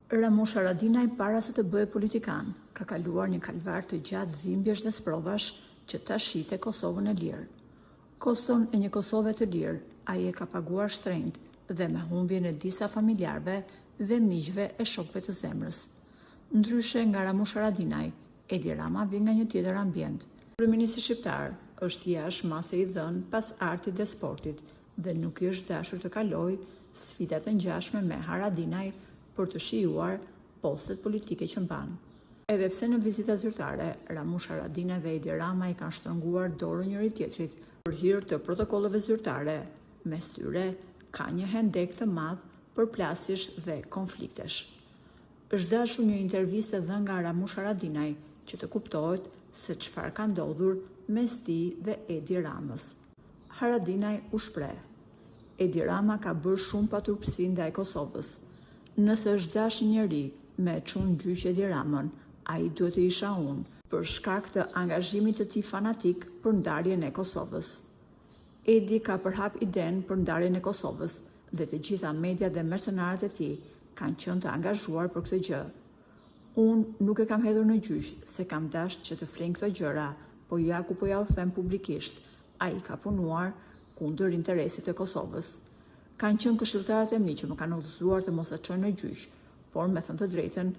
Ramush Haradinaj para se të bëhej politikan, ka kaluar një kalvar të gjatë dhimbjesh dhe sprovash që ta shihte Kosovën e lirë. Koston e një Kosove të lirë, ai e ka paguar shtrenjtë dhe me humbjen e disa familjarëve dhe miqve e shokëve të zemrës. Ndryshe nga Ramush Haradinaj, Edi Rama vjen nga një tjetër ambient. Kryeministri shqiptar është jashtë mase i dhënë pas artit dhe sportit dhe nuk i është dashur të kalojë sfida të ngjashme me Haradinaj për të shijuar postet politike që mban. Edhe pse në vizita zyrtare, Ramush Haradinaj dhe Edi Rama i kanë shtrënguar dorën njëri-tjetrit për hir të protokolleve zyrtare, mes tyre ka një hendek të madh përplasjesh dhe konfliktesh. Është dashur një intervistë e dhënë nga Ramush Haradinaj që të kuptohet se çfarë ka ndodhur mes tij dhe Edi Ramës. Haradinaj u shpreh, Edi Rama ka bërë shumë paturpësi ndaj Kosovës. Nëse është dashtë një njeri me e çu në gjyq Edi Ramën, ai duhet të isha unë, për shkak të angazhimit të tij fanatik për ndarjen e Kosovës. Edi ka përhap idenë për ndarjen e Kosovës dhe të gjitha mediat dhe mercenarët e tij kanë qenë të angazhuar për këtë gjë. Unë nuk e kam hedhur në gjyq se kam dashtë që të flejnë këto gjëra, po ja ku po ja u them publikisht, ai ka punuar kundër interesit të Kosovës. Kanë qenë këshilltarët e mi që më kanë udhëzuar të mos e çoj në gjyq, por me thënë të drejtën,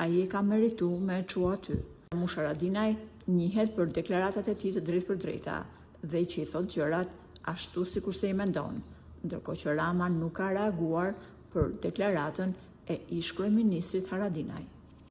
ai e ka meritu me e çu aty. Ramush Haradinaj njihet për deklaratat e tij të drejtpërdrejta dhe që i thotë gjërat ashtu sikurse i mendon, ndërkohë që Rama nuk ka reaguar për deklaratën e ish-kryeministrit Haradinaj.